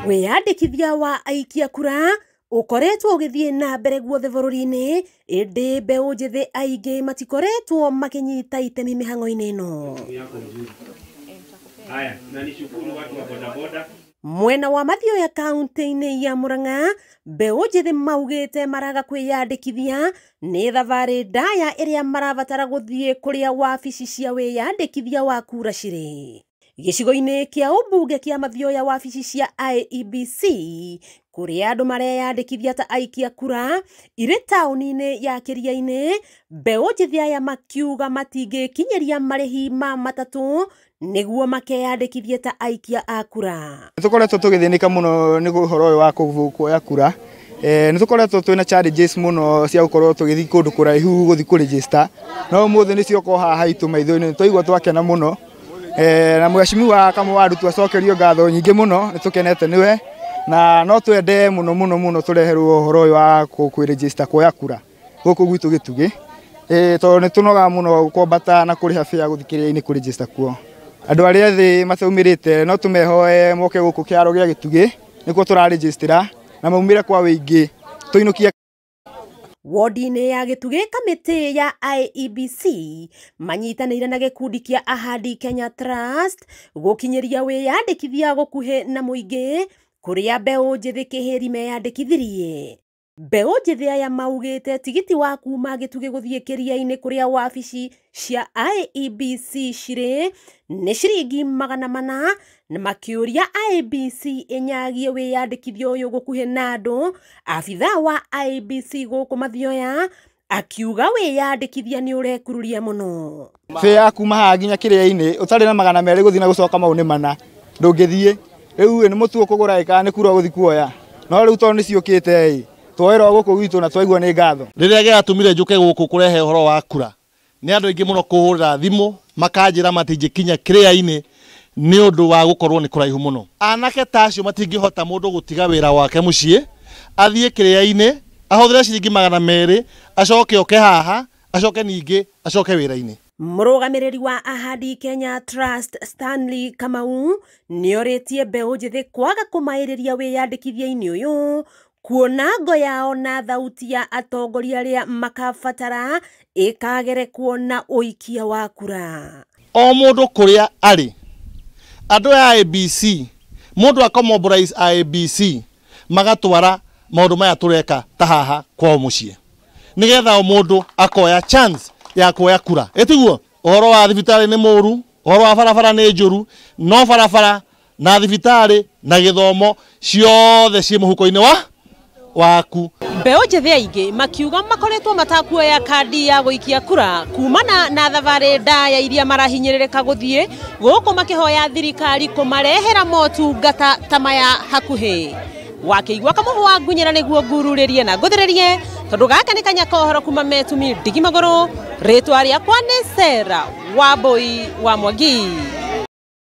Wĩyandĩkithia wa aikia kura ũkoretwo ũgĩthiĩ na mbere guothe bũrũri-inĩ, ĩndĩ mbeũ njĩthĩ aingĩ matikoretwo makĩnyita itemi mĩhang'o-inĩ ĩno. Haya, na nishukuru watu wa bodaboda. Mwena wa Mathioya kaunti-inĩ ya Murang'a, mbeũ njĩthĩ maugĩte maraga kwĩyandĩkithia nĩ thabarĩ ndaya ĩrĩa marabatara gũthiĩ kũrĩa wabici cia wĩyandĩkithia wa kura cirĩ. Gĩcigo-inĩ kĩa ũmbunge kĩa Mathioya, wabici cia IEBC kũrĩa andũ mareyandĩkithia ta aikia kura irĩ taũni-inĩ ya Kĩria-inĩ, mbeũ njĩthĩ aya makiuga matingĩkinyĩria marĩhi ma matatũ nĩguo makeyandĩkithie ta aikia a kura. Nĩ tũkoretwo tũgĩthĩnĩka mũno nĩ ũhoro ũyũ wa kuoya kura. Nĩ tũkoretwo twĩna challenges mũno cia gũkorwo tũgĩthiĩ kũndũ kũraihu gũthiĩ kũ-register, no ũmũthĩ nĩ cioka haha haitũ maitho-inĩ, nĩ twaigua twakena mũno. Na mheshimiwa Kamau twacokerio ngatho nyingĩ mũno, nĩ tũkenete nĩwe, na no twende mũno mũno mũno tũreherwo ũhoro ũyũ wa kwĩ-register kuoya kura gũkũ gwitũ Gĩtugĩ, tondũ nĩ tũnogaga mũno kwambata na kũrĩha fare gũthiĩ kĩrĩa-inĩ kũ-register kuo. Andũ arĩa ethĩ mataumĩrĩte no tũmehoe moke gũkũ kĩharo gĩa Gĩtugĩ nĩkuo tũrarĩnjĩstĩra na maumĩre kwa wĩingĩ tũinũkie. Wodi-inĩ ya Gĩtugĩ, kamĩtĩ ya IEBC manyitanĩire na gĩkundi kĩa Ahadi Kenya Trust gũkinyĩria wĩyandĩkithia gũkuhĩ na mũingĩ kũrĩa mbeũ njĩthĩ kĩhĩri meyandĩkithirie. Mbeũ njĩthĩ aya maugĩte tigiti wa kuma Gĩtugĩ gũthiĩ Kĩria-inĩ kũrĩa wabici cia IEBC cirĩ nĩ ciringi 400, na makĩũria IEBC ĩnyagie wĩyandĩkithia ũyũ gũkuhĩ na andũ. Abithaa wa IEBC gũkũ Mathioya akiuga wĩyandĩkithia nĩ ũrekururia mũno. Fare ya kuma haha nginya kĩrĩa-inĩ ũtarĩ na 200 gũthiĩ na gũcoka mau nĩ mana ndũngĩthiĩ. Rĩu nĩ mũtu ũkũgũra ĩ kana nĩ kura ũgũthiĩ kuoya, no rĩu tondũ nĩ ciũkĩte ĩ twoerwo gũkũ gwitũ na twaigua nĩ ngatho. Rĩrĩa gĩratũmire njũke gũkũ kũrehe ũhoro wa kura nĩ andũ aingĩ mũno kũhũrĩra thimũ makanjĩra matingĩkinya kĩrĩa-inĩ nĩ ũndũ wa gũkorwo nĩ kũraihu mũno. Anake ta acio matingĩhota mũndũ gũtiga wĩra wake mũciĩ athiĩ kĩrĩa-inĩ ahũthĩre ciringi 200 acoke oke haha acoke ningĩ acoke wĩra-inĩ. Mũrũgamĩrĩri wa Ahadi Kenya Trust Stanley Kamau nĩorĩtie mbeũ njĩthĩ kwaga kũmaĩrĩria wĩyandĩkithia-inĩ ũyũ, kuona ngo yao na thauti ya atongoria arĩa makabatara ĩkagerekwo na ũikia wa kura. O mũndũ kũrĩa arĩ, andũ a IEBC, mũndũ akamobilize IEBC magatwara maũndũ maya tũreka ta haha kwao mũciĩ, nĩgetha o mũndũ akoya chance ya kuoya kura. Ĩtiguo ũhoro wa thibitarĩ nĩ mũru, ũhoro wa barabara nĩ njũru, no barabara na thibitarĩ na gĩthomo ciothe ciĩ mũhuko-inĩ wa waku. Mbeũ njĩthĩ aingĩ makiuga makoretwo matakuoya kandi ya gũikia kura kumana na thabarĩ ndaya iria marahinyĩrĩrĩka gũthiĩ gũkũ, makĩhoya thirikari kũmarehera motungata ta maya hakuhĩ. Wakĩigua kamũhũ wa ngunyĩra nĩguo ngururĩrie na ngũthĩrĩrie, tondũ gaka nĩ kanya ka ũhoro kuma Metumi Ndigi Magũrũ. Rĩtwa rĩakwa nĩ Sarah Wambui wa Mwangi.